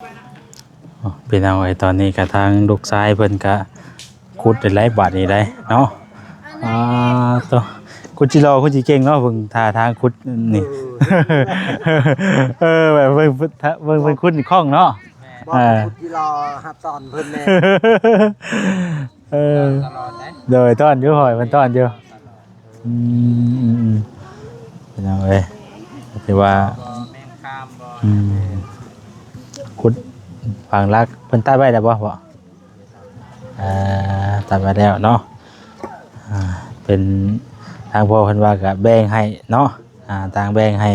ອໍ ພີ່ນ້ອງເອີຍ ຕອນນີ້ກະທາງລູກຊາຍເພິ່ນກະຂຸດໄດ້ຫຼາຍບາດນີ້ໄດ໋ເນາະ. ອ່າ ໂຕ ຂຸດຈິຫຼໍ່ ຂຸດຈິເກັ່ງເນາະ ເບິ່ງທ່າທາງຂຸດນີ້. ເອີ ແບບເບິ່ງ ເບິ່ງເພິ່ນຂຸດນີ້ຄ່ອງເນາະ. ເອີ ຂຸດຈິຫຼໍ່ ຮັບສອນເພິ່ນແດ່. ເອີ ໂດຍ ຕ້ອນຢູ່ ຫ້ອຍ ເພິ່ນຕ້ອນຢູ່. ອືມ ອືມ ອືມ ພີ່ນ້ອງເອີຍ ຖືວ່າ ອືມ ຂຸດຝັງຫຼັກ ເພິ່ນຕັດໄວ້ແລ້ວບໍ່ພໍ່? ອ່າ ຕັດໄວ້ແລ້ວເນາະ. ອ່າ ເປັນ ທາງພໍ່ເພິ່ນວ່າກະແບ່ງໃຫ້ເນາະ. ອ່າ ຕ່າງແບ່ງໃຫ້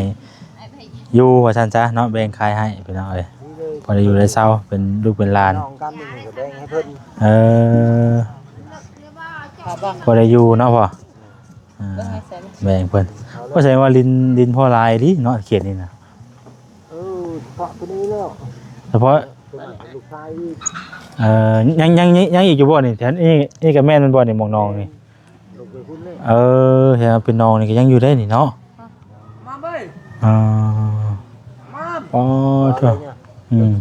ຢູ່ວ່າຊັ້ນຊະເນາະ ແບ່ງຂາຍໃຫ້ພີ່ນ້ອງເອີຍ ພໍໄດ້ຢູ່ໄດ້ເຊົາ ເປັນລູກເປັນຫຼານ. ນ້ອງກັນນີ້ກະແບ່ງໃຫ້ເພິ່ນ. ເອີ ພໍໄດ້ຢູ່ເນາະພໍ່. ອ່າ ແບ່ງເພິ່ນ ເພາະສະແດງວ່າດິນ ດິນພໍ່ຫຼາຍອີ່ຫຼີເນາະ ເຂດນີ້ນະ. ເອີ ສະເພາະຕົວນີ້ແລ້ວ ສະເພາະ ລູກຊາຍອີກ. ເອີ ຍັງ ຍັງ ຍັງ ຍັງອີກຢູ່ບໍ່ນີ້? ແຖວນີ້ ນີ້ກະແມ່ນແມ່ນບໍ່ນີ້ ໝ່ອງໜອງນີ້? ລົງໄປພຸ້ນເລີຍ. ເອີ ແຖວເປັນໜອງນີ້ກະຍັງຢູ່ເດ້ນີ້ເນາະ. ມາເວີຍ ອ່າ ມາ ອໍ ໂທ້ ອືມ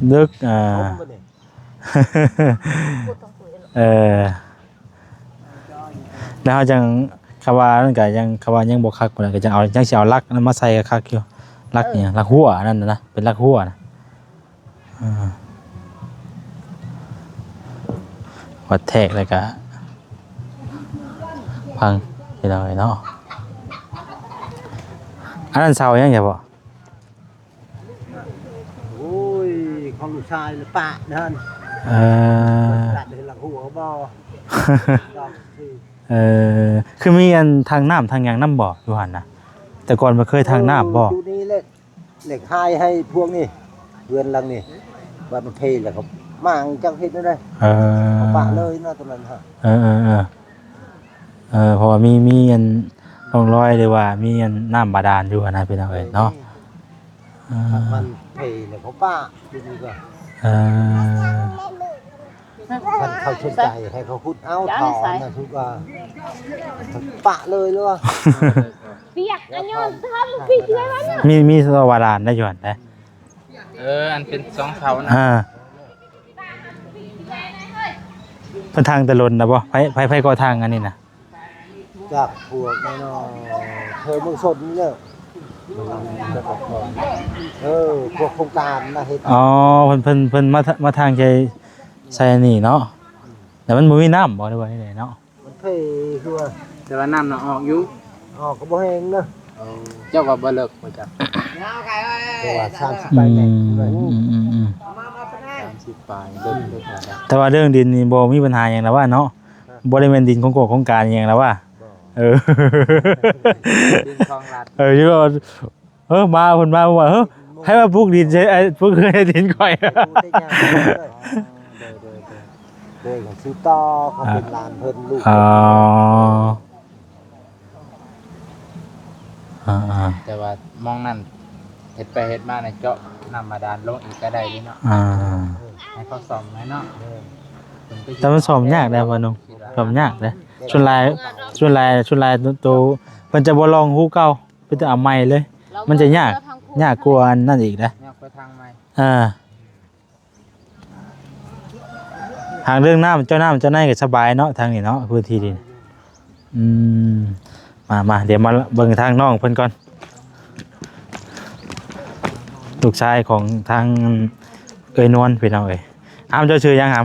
ເດິກ ອ່າ ເອີ ແລ້ວເຮົາຈັ່ງ ຄຳວ່ານັ້ນກະຍັງ ຄຳວ່າຍັງບໍ່ຄັກປານໃດ ກະຈັ່ງເອົາ ຍັງຊິເອົາຫຼັກນັ້ນມາໃສ່ຄັກໆຢູ່. ຫຼັກ ເອີ ອີ່ຫຍັງ ຫຼັກຫົວອັນນັ້ນນະ ເປັນຫຼັກຫົວນະ. ອ່າ ວັດແທກແລ້ວກະພັງ ພີ່ນ້ອງເອີຍເນາະ. ອັນນັ້ນເສົາຫຍັງຈະພໍ່? ໂອ້ຍ ຂອງລູກຊາຍລະປະນັ້ນ. ເອີ ຕັດໃຫ້ຫຼັກຫົວບໍ່? ເອີ ຄືມີອັນຖັງນ້ຳຖັງຫຍັງນຳບໍ່ ຢູ່ຫັ້ນນະ? ແຕ່ກ່ອນມັນເຄີຍຖັງນ້ຳບໍ່? ໂອ້ ຢູ່ນີ້ແຫຼະ ເຫຼັກຫາຍໃຫ້ພວກນີ້ ເຮືອນຫຼັງນີ້ ບາດມັນເພແລ້ວເຂົາມາງຈັກເຮັດແນວໃດ. ເອີ ເຂົາປະເລີຍເນາະ ຕອນນັ້ນຮະ. ເອີ ເອີ ເອີ ເອີ ເພາະວ່າມີ ມີອັນຮ່ອງລອຍ ຫຼືວ່າມີອັນນ້ຳບາດານຢູ່ຫັ້ນນະ ພີ່ນ້ອງເອີຍເນາະ. ເອີ ມັນເພແລ້ວເຂົາປະຢູ່ນີ້ກະ ເອີ ຄັນເຂົາສົນໃຈໃຫ້ເຂົາຂຸດເອົາ ເຂົານະ ຄືວ່າປະເລີຍ ຫຼືວ່າ ປຽກ ອັນຍອນທຳປີກເລີຍວ່າເນາະ. ມີ ມີສະບາດານໄດ້ຢູ່ຫັ້ນເດ້. ເອີ ອັນເປັນສອງເສົານະ. ອ່າ ເພິ່ນທາງແຕ່ດົນນະບໍ່? ໃຜ ໃຜ ໃຜກໍ່ທາງອັນນີ້ນະ? ຈາກພວກນ້ອຍໆ ແຖວເມືອງຊົນນີ້ແຫຼະ. ເອີ ພວກໂຄງການມາເຮັດ. ອໍ ເພິ່ນ ເພິ່ນ ເພິ່ນມາ ມາທາງໃສ່ ໃສ່ອັນນີ້ເນາະ. ແຕ່ມັນບໍ່ມີນ້ຳບໍ່ ຫຼືວ່າແນວໃດເນາະ? ມັນເພຄືວ່າ ແຕ່ວ່ານ້ຳນະອອກຢູ່. ອອກກະບໍ່ແຮງເນາະ. ເອີ ເຈົ້າວ່າບໍ່ເລິກບໍ່ຈັກ ແຕ່ວ່າສາມສິບປາຍແມັດ. ອືມ ອືມ ອືມ ອືມ ສາມສິບປາຍ ເລິກ ເລິກ. ແຕ່ວ່າເລື່ອງດິນນີ້ບໍ່ມີບັນຫາຫຍັງລະວ່າເນາະ. ບໍ່ໄດ້ແມ່ນດິນຂອງໂຄງການອີ່ຫຍັງລະວ່າ. ເອີ ດິນຂອງລັດ. ເອີ ຢູ່ວ່າ ເອີ ມາ ເພິ່ນມາວ່າ ເອີ ໃຜວ່າປູກດິນໃສ່ ປູກເຮືອນໃສ່ດິນຂ້ອຍ. ໂດຍ ໂດຍ ໂດຍ ໂດຍ ສືບຕໍ່ ເຂົາເປັນຫຼານເພິ່ນ ລູກ. ອໍ ອ່າໆ ແຕ່ວ່າໝ່ອງນັ້ນເຮັດໄປເຮັດມານະ ເຈາະນ້ຳບາດານລົງອີກກະໄດ້ເດເນາະ. ອ່າ ໃຫ້ເຂົາສ້ອມໃຫ້ເນາະ. ແຕ່ມັນສ້ອມຍາກເດ້ ພໍ່ໜຸ່ມ ສ້ອມຍາກເດ້. ສ່ວນຫຼາຍ ສ່ວນຫຼາຍ ສ່ວນຫຼາຍໂຕ ເພິ່ນຈະບໍ່ລອງຮູເກົ່າ ເພິ່ນຈະເອົາໃໝ່ເລີຍ. ມັນຈະຍາກ ຍາກກວ່າອັນນັ້ນອີກເດ້. ຍາກກວ່າທາງໃໝ່. ອ່າ ຫາກເລື່ອງນ້ຳ ເຈົ້ານ້ຳເຈົ້າໃນກະສະບາຍເນາະ ທາງນີ້ເນາະ ພື້ນທີ່ນີ້. ອືມ ມາ ມາ ດຽວມາເບິ່ງທາງນ້ອງເພິ່ນກ່ອນ ລູກຊາຍຂອງທາງເອື້ອຍນວນ ພີ່ນ້ອງເອີຍ. ຫຳ ເຈົ້າຊື່ຫຍັງຫຳ?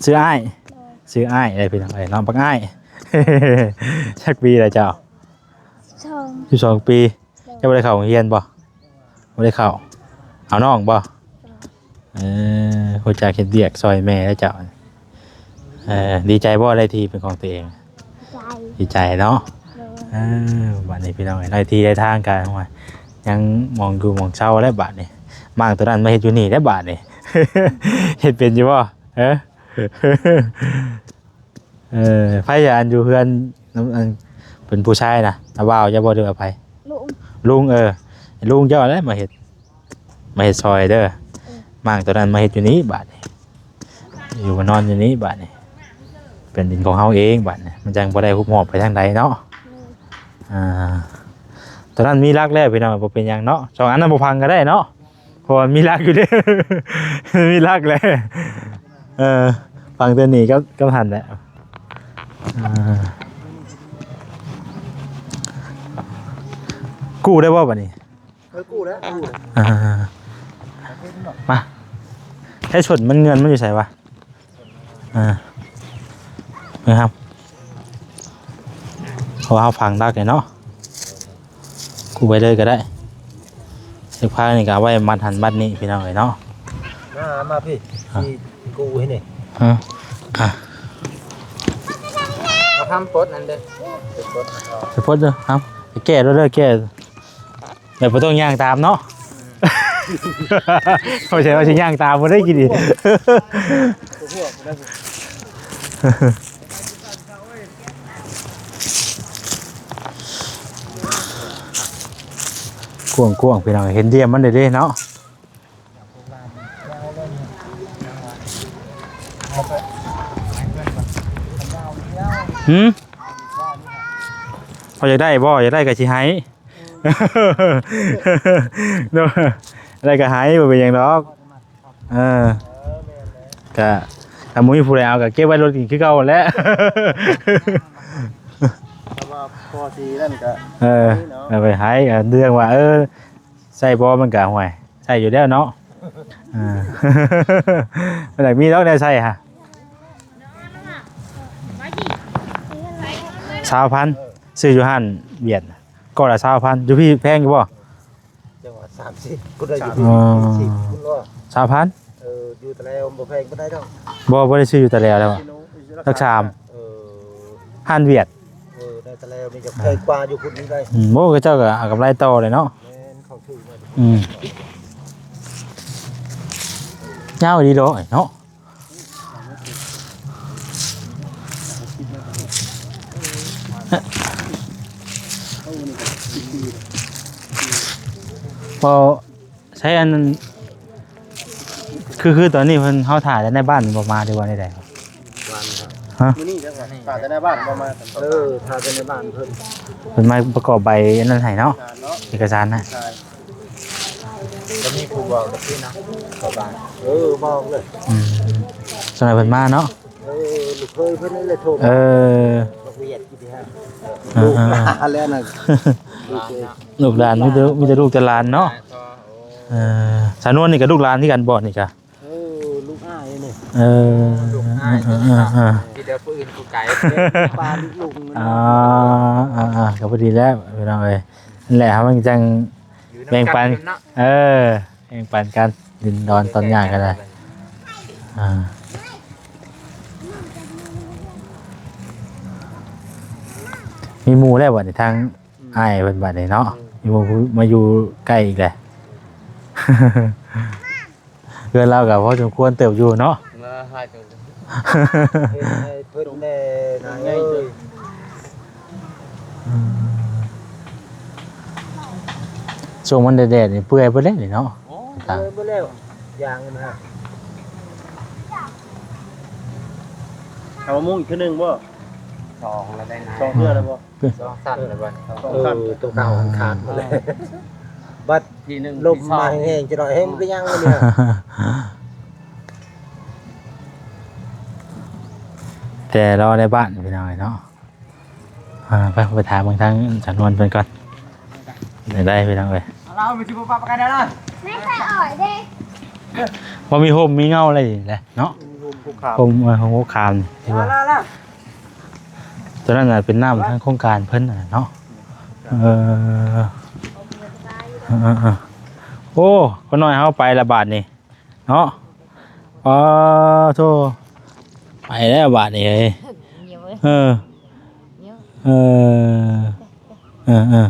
ຊື່ອ້າຍ ຊື່ອ້າຍ ໂດຍ ຊື່ອ້າຍເດ້ພີ່ນ້ອງເອີຍເນາະ ບັກອ້າຍ. ຈັກປີແລ້ວເຈົ້າ? ສິບສອງ ສິບສອງປີ. ໂດຍ ເຈົ້າບໍ່ໄດ້ເຂົ້າໂຮງຮຽນບໍ່? ບໍ່ໄດ້ເຂົ້າ. ເອົານ້ອງບໍ່? ເອີ ຮູ້ຈັກເຮັດວຽກຊ່ອຍແມ່ແລ້ວເຈົ້າ. ເອີ ດີໃຈບໍ່ໄດ້ທີ່ເປັນຂອງຕົວເອງ? ດີໃຈ ດີໃຈເນາະ. ໂດຍ ເອີ ບາດນີ້ພີ່ນ້ອງເອີຍ ໄດ້ທີ່ໄດ້ທາງກະ ໂອ້ຍ ຍັງໝ່ອງຢູ່ໝ່ອງເຊົາແລ້ວບາດນີ້. ມ້າງໂຕນັ້ນມາເຮັດຢູ່ນີ້ແລ້ວບາດນີ້. ເຮັດເປັນຢູ່ບໍ່? ເອີ ເອີ ໃຜຈະອັນຢູ່ເຮືອນນຳ ອັນເປັນຜູ້ຊາຍນະ ນ້າບ່າວເຈົ້າບໍ່ ຫຼືວ່າໃຜ? ລຸງ ລຸງ. ເອີ ລຸງເຈົ້າແຫຼະມາເຮັດ ມາເຮັດຊ່ອຍເດີ. ເອີ ມ້າງໂຕນັ້ນມາເຮັດຢູ່ນີ້ບາດນີ້ ຢູ່ມານອນຢູ່ນີ້ບາດນີ້ ເປັນດິນຂອງເຮົາເອງບາດນີ້ ມັນຈັ່ງບໍ່ໄດ້ຮຸບຮອບໄປທາງໃດເນາະ. ໂດຍ ອ່າ ໂຕນັ້ນມີຫຼັກແລ້ວພີ່ນ້ອງ ບໍ່ເປັນຫຍັງເນາະ. ສອງອັນນັ້ນບໍ່ພັງກະໄດ້ເນາະ. ເພາະວ່າມີຫຼັກຢູ່ເດ້ ມີຫຼັກແຫຼະ ເອີ ຟັງແຕ່ນີ້ກັບ ກັບຫັ້ນແຫຼະ ເອີ ກູ້ໄດ້ບໍ່ບັດນີ້? ເອີ ກູ້ແລ້ວ ກູ້ແລ້ວ ອ່າ ມາ ໃຊ້ສົນມັນ ເງິນມັນຢູ່ໃສວະ? ອ່າ ເອີ ເຮົາ ເພາະວ່າເຮົາຝັງດັກແລ້ວເນາະ ກູ້ໄວ້ເລີຍກໍໄດ້ ເຊືອກຟາງນີ້ກໍເອົາໄວ້ມັດຫັ້ນມັດນີ້ ພີ່ນ້ອງເອີຍເນາະ ມາ ມາພີ່ ອ່າ ຊິກູ້ໃຫ້ນີ້ ອ່າ ອ່າ ເອົາທຳປົດນັ້ນເດີ້ ປົດ ໄປປົດເດີ້ ເອົາ ໄປແກ້ໂລດເດີ້ ແກ້ ແບບບໍ່ຕ້ອງຍ່າງຕາມເນາະ ບໍ່ໃຊ່ວ່າຊິຍ່າງຕາມບໍ່ໄດ້ກິນອີກ ກວ້າງໆ ພີ່ນ້ອງ ເຫັນດຽມມັນເດ້ເນາະ ຫືມ ເຂົາຢາກໄດ້ບໍ່? ຢາກໄດ້ກໍຊິໃຫ້ ໂດຍ ໄດ້ກໍໃຫ້ ບໍ່ເປັນຫຍັງດອກ ເອີ ກະ ຖ້າບໍ່ມີຜູ້ໃດເອົາ ກໍເກັບໄວ້ລົດກິນຄືເກົ່າຫັ້ນແຫຼະ ຖ້າວ່າພໍຊິນັ້ນກໍ ເອີ ເອົາໄປໃຫ້ ກໍເລື່ອງວ່າ ເອີ ໃຊ້ບໍ່ ມັນກະ ຫ້ວຍ ໃຊ້ຢູ່ແລ້ວເນາະ ເອີ ມັນຢາກມີດອກແນວໃຊ້ຫະ ຊາວພັນ ຊື້ຢູ່ຮ້ານຫວຽດ ກໍລະຊາວພັນ ຢູ່ພີ້ແພງຢູ່ບໍ່? ຈັ່ງຫວະ ສາມສິບ ພຸ້ນລະ ຢູ່ພີ້ ອໍ ສີ່ສິບ ພຸ້ນລະ ຊາວພັນ ເອີ ຢູ່ຕະແລວບໍ່ແພງປານໃດດອກ ບໍ່ ບໍ່ໄດ້ຊື້ຢູ່ຕະແລວແລ້ວ ຫຼັກສາມ ເອີ ຮ້ານຫວຽດ ເອີ ໃນຕະແລວນີ້ຈະແພງກວ່າຢູ່ພຸ້ນນີ້ໄດ໋ ອືມ ໂອ້ ເຂົາເຈົ້າກໍເອົາກຳໄລຕໍ່ເລີຍເນາະ ແມ່ນ ເຂົາຖືກ ອືມ ຍາວດີດອກເນາະ ພໍໃຊ້ອັນນັ້ນ ຄື ຄືຕອນນີ້ເພິ່ນ ເຮົາຖ້າແຕ່ໃນບ້ານບໍ່ມາ ຫຼືວ່າແນວໃດ? ບ້ານ ຮະ? ມື້ນີ້ເດີ ຖ້າແຕ່ໃນບ້ານບໍ່ມາ ເອີ ຖ້າແຕ່ໃນບ້ານເພິ່ນ ເພິ່ນມາປະກອບໃບອັນນັ້ນໃຫ້ເນາະ ເອກະສານນະ ໃຊ່ ກໍມີຜູ້ບອກກັບພີ່ນະ ເຂົ້າບ້ານ ເອີ ບອກເລີຍ ອືມ ສ່ວນໃຫຍ່ເພິ່ນມາເນາະ ເອີ ລູກເຂີຍເພິ່ນນີ້ແຫຼະໂທມາ ເອີ ບັກຫວຽດກິດນີ້ຮະ ອ່າໆ ລູກຫຼານແລ້ວນັ້ນ ລູກຫຼານ ມີແຕ່ ມີແຕ່ລູກແຕ່ຫຼານເນາະ ເອີ ສາວນວນນີ້ກໍລູກຫຼານຄືກັນບໍ່ນີ້ກະ? ເອີ ລູກອ້າຍນີ້ ເອີ ລູກອ້າຍ ເອີ ເອີ ເອີ ທີ່ເດີຜູ້ອື່ນຜູ້ໄກ ປາລູກລຸງ ອ່າ ອ່າໆ ກໍພໍດີແລ້ວພີ່ນ້ອງເອີຍ ນັ້ນແຫຼະ ເຮົາມັນຈັ່ງ ຢູ່ນຳກັນ ແບ່ງປັນ ເອີ ແບ່ງປັນກັນ ດິນດອນຕອນຫຍ້າກໍໄດ້ ອ່າ ມີໝູ່ແລ້ວບັດນີ້ ທາງ ອືມ ອ້າຍເພິ່ນບັດນີ້ເນາະ ອືມ ມີໝູ່ມາຢູ່ໃກ້ອີກແຫຼະ ເຮືອນລາວກໍພໍສົມຄວນເຕີບຢູ່ເນາະ ມາຫາ ເຮັດໃຫ້ເພິ່ນແດ່ນາຍເອີຍ ອືມ ຊ່ວງມັນແດດໆນີ້ເປື່ອຍເບິດແລ້ວນີ້ເນາະ ໂອ້ ເປື່ອຍເບິດແລ້ວ ຢາງນັ້ນນະ ເອົາມາມຸງອີກເທື່ອໜຶ່ງບໍ່? ສອງແລ້ວໄດ້ນາຍ ສອງເທື່ອແລ້ວບໍ່? ສອງຊັ້ນແລ້ວບັດນີ້ ສອງຊັ້ນ ເອີ ຕົວເກົ່າມັນຂາດໝົດແລ້ວ ເອີ ບັດທີໜຶ່ງ ລົມມາແຮງໆ ຈະໜ້ອຍແຮງ ມັນກໍຍັງຢູ່ນີ້ ແຕ່ລໍໃນບ້ານພີ່ນ້ອງເອີຍເນາະ ອ່າ ໄປ ໄປຖາມເບິ່ງທາງສາວນວນເພິ່ນກ່ອນ ໄດ້ ໄດ້ພີ່ນ້ອງເອີຍ ເອົາລາວໄປຊິບໍ່ປະກັນໄດ້ລະ ແມ່ໃສ່ອ້ອຍເດ້ ບໍ່ມີຮົ່ມມີເງົາເລີຍແຫຼະເນາະ ຮົ່ມຄຸກຄາມ ຮົ່ມ ເອີ ຮົ່ມຄຸກຄາມ ຖືວ່າ ລະ ລະ ຕົວນັ້ນນະເປັນນ້ຳທາງໂຄງການເພິ່ນນະເນາະ ເອີ ເອີ ເອີ ເອີ ໂອ້ ຄົນນ້ອຍເຮົາໄປລະບາດນີ້ເນາະ ອໍ ໂທ້ ໄປແລ້ວບາດນີ້ເອີຍ ເອີ ເອີ ເອີ ເອີ ເອີ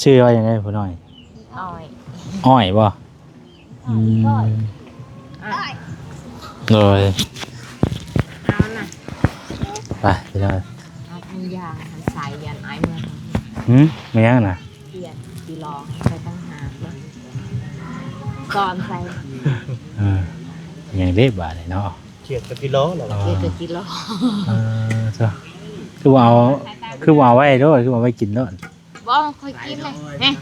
ຊື່ວ່າຫຍັງເອີຍຜູ້ນ້ອຍ? ອ້ອຍ ອ້ອຍບໍ່? ອືມ ອ້ອຍ ໂດຍ ເອົານະ ໄປພີ່ນ້ອງ ເອົາທາງຢາງໃສ່ ຢ້ານອ້າຍເມືອ ຫືມ ແມ່ນຫຍັງນະ? ຂຽດກິໂລໃສ່ຕ່າງຫາກເລີຍ ຊ້ອນໃສ່ ເອີ ຫຍັງເດບາດນີ້ເນາະ ຂຽດກັບກິໂລແລ້ວ ຂຽດກັບກິໂລ ເອີ ເຈົ້າ ຄືບໍ່ເອົາ ຄືບໍ່ເອົາໄວ້ໂລດ ຄືບໍ່ເອົາໄວ້ກິນໂລດ ບໍ່ ຂ້ອຍກິນເລີຍ ນີ້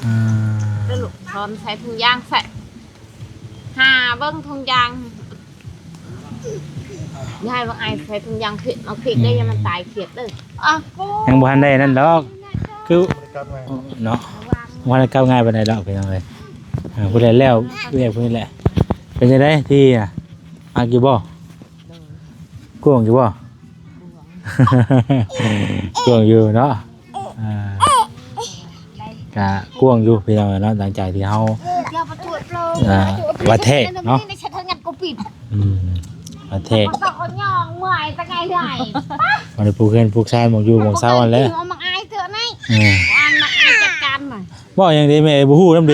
ອືມ ແລ້ວລູກ ຊ້ອນໃສ່ ທຸງຢາງໃສ່ ຫາເບິ່ງຖົງຢາງ ຢາຍວ່າອ້າຍໃສ່ຖົງຢາງເຂດ ເອົາເຂດໄດ້ ອືມ ຢ່າມັນຕາຍເຂດເດີ. ອ່ະ ຍັງບໍ່ທັນໄດ້ນັ້ນດອກ ຄື ເນາະ ບໍ່ທັນໄດ້ກັບງ່າຍປານໃດດອກ ພີ່ນ້ອງເອີຍ. ອ່າ ຜູ້ໃດແລ້ວວຽກຜູ້ນີ້ແຫຼະ. ເປັນຈັ່ງໃດທີ່ ອ່າ ມັກຢູ່ບໍ່? ກວ້າງຢູ່ບໍ່? ກວ້າງຢູ່ເນາະ ອ່າ ກະກວ້າງຢູ່ພີ່ນ້ອງເນາະ ຫຼັງຈາກທີ່ເຮົາ ອ່າ ວ່າແທກເນາະ ອືມ ວ່າແທກ ມັນໄດ້ປູກເຮືອນປູກຊານ ໝ່ອງຢູ່ໝ່ອງເຊົາຫັ້ນແຫຼະ ເອີ ເວົ້າຫຍັງເດແມ່ ບໍ່ຮູ້ນຳເດ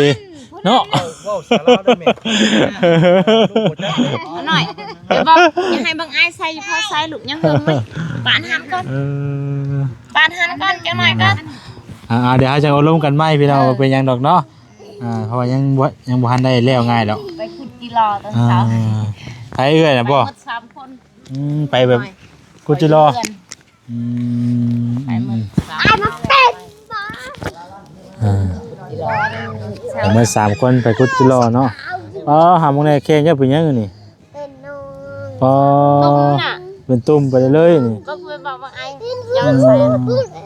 ເນາະ ເວົ້າສາລາວເດີແມ່ ນ້ອຍ ດຽວບອກ ຢ່າໃຫ້ບັງອາຍໃສ່ ພໍໃສ່ລູກ ຍັງເຫິງໄວ້ ປານຫັ້ນກ່ອນ ເອີ ປານຫັ້ນກ່ອນ ຈັກໜ້ອຍກ່ອນ ອ່າ ດຽວເຮົາຈະເອົາລົມກັນໃໝ່ພີ່ນ້ອງ ເອີ ບໍ່ເປັນຫຍັງດອກເນາະ ອ່າ ເພາະວ່າຍັງບໍ່ ຍັງບໍ່ທັນໄດ້ແລ້ວງ່າຍດອກ ໄປຂຸດຈີລໍຕອນເຊົ້າ ອ່າ ໃຜເອື້ອຍນະບໍ່ ໄປໝົດສາມຄົນ ອືມ ໄປແບບ ໜ້ອຍ ຂຸດຈີລໍ ໄປເຮືອນ ອືມ ໄປໝົດ ອືມ ສາມຄົນ ອ້າຍມັນເປັນ ອ່າ ໄປໝົດສາມຄົນໄປຂຸດຈີລໍເນາະ ອໍ ຫາໝ່ອງແນ່ແຂ້ງເຈົ້າເປັນຫຍັງນີ້ ເປັນໜອງ ອໍ ຕຸ່ມນະ ເປັນຕຸ່ມໄປເລີຍນີ້ ກໍຄືບອກວ່າອ້າຍ ອືມ ຢາກໃສ່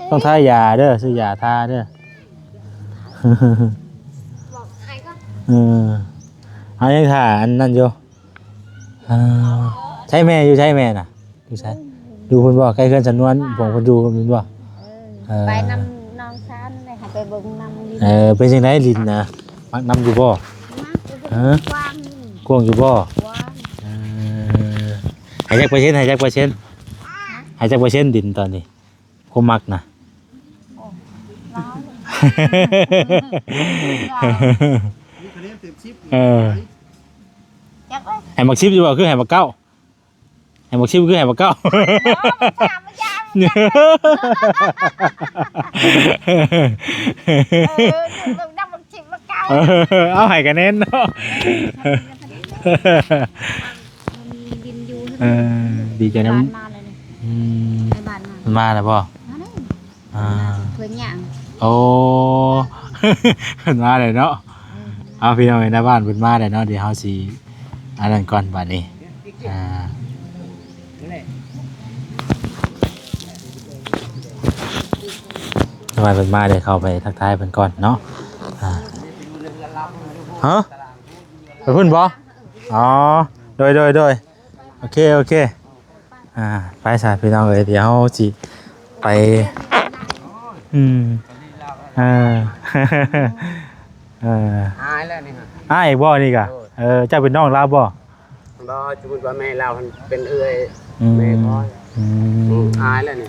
ຕ້ອງທາຢາເດີ ຊື້ຢາທາເດີ ບອກອ້າຍກ່ອນ ເອີ ເອົາ ຍັງຖ້າອັນນັ້ນຢູ່ ອ່າ ໃຊ້ແມ່ ຢູ່ໃຊ້ແມ່ນະ ຢູ່ໃສ ຢູ່ພຸ້ນບໍ່ ໃກ້ເຮືອນສະນວນ ພວກເພິ່ນຢູ່ພຸ້ນບໍ່ ເອີ ເອີ ໄປນຳນ້ອງຊານເລີຍ ໃຫ້ໄປເບິ່ງນຳ ເອີ ເປັນຈັ່ງໃດດິນນະ ມັກນຳຢູ່ບໍ່ ຮະ ກວ້າງຢູ່ບໍ່ ເອີ ໃຫ້ຈັກເປີເຊັນ ໃຫ້ຈັກເປີເຊັນ ໃຫ້ຈັກເປີເຊັນດິນຕອນນີ້ ຄວາມມັກນະ ໂອ້ ເອີ ໃຫ້ໝາກສິບຢູ່ບໍ່ ຄືໃຫ້ໝາກເກົ້າ ໃຫ້ບັກຊິບຄືໃຫ້ບັກເກົ້າ ເອີ ເອົາໃຫ້ຄະແນນເນາະ ເອີ ດີໃຈນຳ ອືມ ມາແລ້ວບໍ່? ອ່າ ເພິ່ນຍ່າງ ໂອ້ ເພິ່ນມາແລ້ວເນາະ ເອີ ເອົາ ພີ່ນ້ອງເອີຍ ໜ້າບ້ານເພິ່ນມາແລ້ວເນາະ ດຽວເຮົາຊິ ອັນນັ້ນກ່ອນບາດນີ້ ອ່າ ວ່າເພິ່ນມາ ດຽວເຂົ້າໄປທັກທາຍເພິ່ນກ່ອນເນາະ ອ່າ ຮະ ໄປພຸ້ນບໍ່? ອໍ ໂດຍ ໂດຍ ໂດຍ ໂອເຄ ໂອເຄ ອ່າ ໄປຊະພີ່ນ້ອງເອີຍ ດຽວເຮົາຊິໄປ ອືມ ເອີ ເອີ ອາຍແລ້ວນີ້ ອາຍບໍ່ນີ້ກະ ໂດຍ ເອີ ເຈົ້າເປັນນ້ອງລາວບໍ່? ບໍ່ ສົມມຸດວ່າແມ່ລາວຫັ້ນເປັນເອື້ອຍ ອືມ ແມ່ຂ້ອຍ ອືມ ອາຍແລ້ວນີ້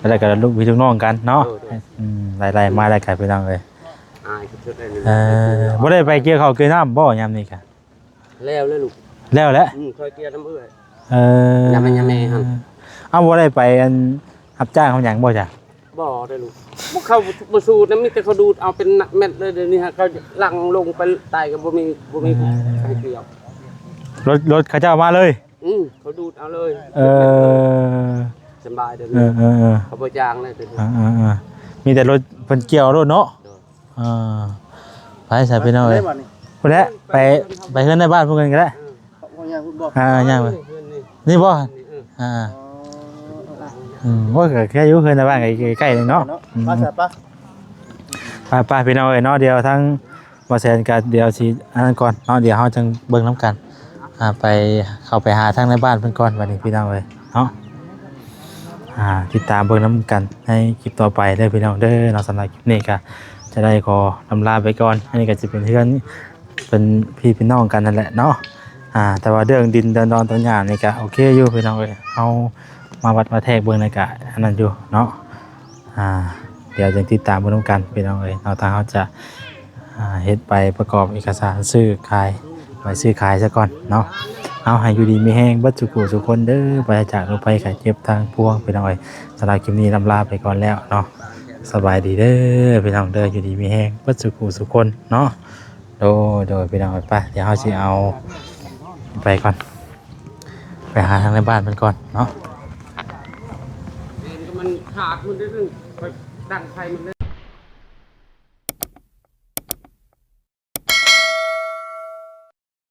ແລ້ວກະລູກພີ່ລູກນ້ອງກັນເນາະ ໂດຍ ໂດຍ ອືມ ໄລ່ໆມາແລ້ວກະພີ່ນ້ອງເອີຍ ອາຍສຸດໆເລີຍນີ້ ເອີ ບໍ່ໄດ້ໄປກ່ຽວເຂົ້າກ່ຽວນ້ຳບໍ່ຍາມນີ້ກະ? ແລ້ວແລ້ວລູກ ແລ້ວແຫຼະ ອືມ ຂ້ອຍກ່ຽວນຳເອື້ອຍ ເອີ ນຳແມ່ ນຳແມ່ຫັ້ນ ເອົ້າ ບໍ່ໄດ້ໄປອັນຮັບຈ້າງຮັບຫຍັງບໍ່ຈະ? ບໍ່ໄດ້ລູກ ບໍ່ ເຂົາບໍ່ສູດນະ ມີແຕ່ເຂົາດູດເອົາເປັນເມັດເລີຍ ດຽວນີ້ຫາເຂົາຫຼັ່ງລົງໄປໃຕ້ກໍບໍ່ມີ ບໍ່ມີໃຜກ່ຽວ ລົດ ລົດເຂົາເຈົ້າມາເລີຍ ອືມ ເຂົາດູດເອົາເລີຍ ເອີ ສະບາຍເດີ ເອີ ເອີ ເອີ ເຂົາບໍ່ຈ້າງເລີຍ ເອີ ເອີ ເອີ ມີແຕ່ລົດເພິ່ນກ່ຽວໂລດເນາະ ໂດຍ ອ່າ ໄປຊະພີ່ນ້ອງເອີຍ ພຸ້ນແຫຼະ ໄປ ໄປເຮືອນໃນບ້ານພຸ້ນກັນກໍໄດ້ ເອີ ຍ່າງພຸ້ນບໍ່ ອ່າ ຍ່າງໄປ ນີ້ບໍ່ ນີ້ ເອີ ອ່າ ອໍ ອືມ ໂອ້ຍ ກໍແຄ່ຢູ່ ເຮືອນໃນບ້ານກໍໃກ້ໆເນາະ ເນາະ ອືມ ໄປຊະ ໄປ ໄປໆ ພີ່ນ້ອງເອີຍເນາະ ດຽວທາງ ບໍ່ແຊນກໍດຽວຊິອັນນັ້ນກ່ອນເນາະ ດຽວເຮົາຈັ່ງເບິ່ງນຳກັນ ອ່າ ໄປ ເຂົ້າໄປຫາທາງໃນບ້ານເພິ່ນກ່ອນ ບັດນີ້ພີ່ນ້ອງເອີຍເນາະ ອ່າ ຕິດຕາມເບິ່ງນຳກັນໃນຄລິບຕໍ່ໄປເດີພີ່ນ້ອງເດີເນາະ ສຳລັບຄລິບນີ້ກໍຈະໄດ້ຂໍລຳລາໄປກ່ອນ ອັນນີ້ກໍຊິເປັນເຮືອນ ເປັນພີ່ເປັນນ້ອງກັນນັ້ນແຫຼະເນາະ ອ່າ ແຕ່ວ່າເລື່ອງດິນເລື່ອງດອນຕອນຫຍ້ານີ້ກໍໂອເຄຢູ່ພີ່ນ້ອງເອີຍ ເຮົາມາວັດມາແທກເບິ່ງແລ້ວກໍອັນນັ້ນຢູ່ເນາະ ອ່າ ດຽວຈັ່ງຕິດຕາມເບິ່ງນຳກັນພີ່ນ້ອງເອີຍເນາະ ທາງເຮົາຈະ ອ່າ ເຮັດໃບປະກອບເອກະສານຊື້ຂາຍ ໃບຊື້ຂາຍຊະກ່ອນເນາະ ເອົາ ໃຫ້ຢູ່ດີມີແຮງເບິດສູ່ຜູ້ສູ່ຄົນເດີ ປາສະຈາກໂລກໄພໄຂ້ເຈັບທັງປວງພີ່ນ້ອງເອີຍ ສຳລັບຄລິບນີ້ລຳລາໄປກ່ອນແລ້ວເນາະ ສະບາຍດີເດີພີ່ນ້ອງເດີ ຢູ່ດີມີແຮງເບິດສູ່ຜູ້ສູ່ຄົນເນາະ ໂດຍ ໂດຍ ພີ່ນ້ອງເອີຍ ໄປ ດຽວເຮົາຊິເອົາໄປກ່ອນ ໄປຫາທາງໃນບ້ານເພິ່ນກ່ອນເນາະ ມັນຂາດມັນໄດ້ ໄປຕັ້ງໄຟມັນ